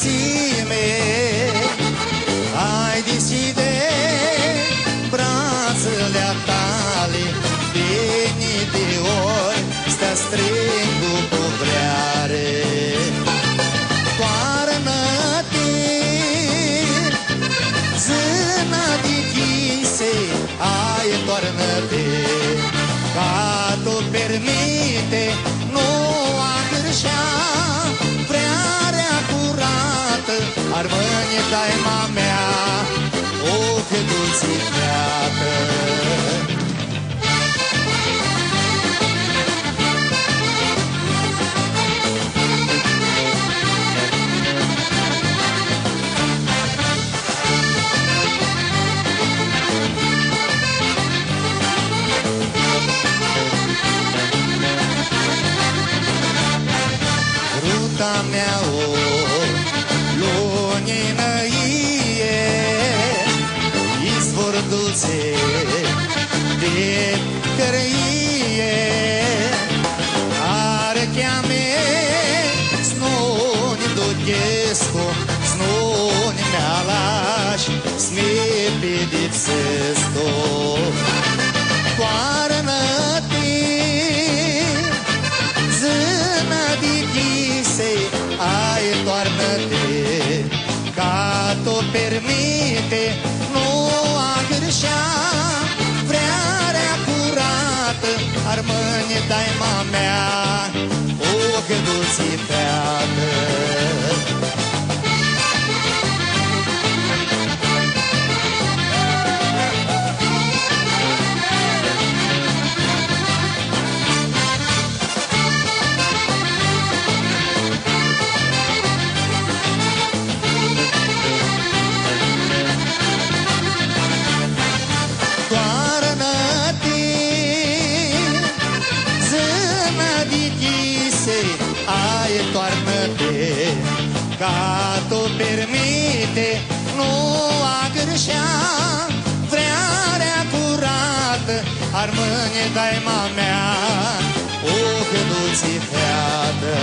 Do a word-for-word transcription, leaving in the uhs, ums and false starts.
Sime, hai dishide bratsãli a tali, di njilji di ori s-ti stringu cu vreari. Toarnã-ti, zãna di Chisei, ai, toarnã-ti, ca tu pirmiti, nu agãrshea vrearea curatã, armãnj, daima mea, o, cã dultsi featã. Gruta mea, o, luninã yie, izvor dultsi di cãrnjie, archea mea, s-nu nj-duchescu, s-nu nj-mi alash, s-mi pidipsescu. Toarnã-ti, zãna di Chisei, ai, toarnã-ti, ca tu pirmiti, nu agãrshea vrearea curatã, armãnj, daima mea, o, cã dultsi featã. Toarnã-ti, zãna di Chisei, ai, toarnã-ti, ca tu pirmiti, nu agãrshea vrearea curatã, armãnj, daima mea, o, cã dultsi featã.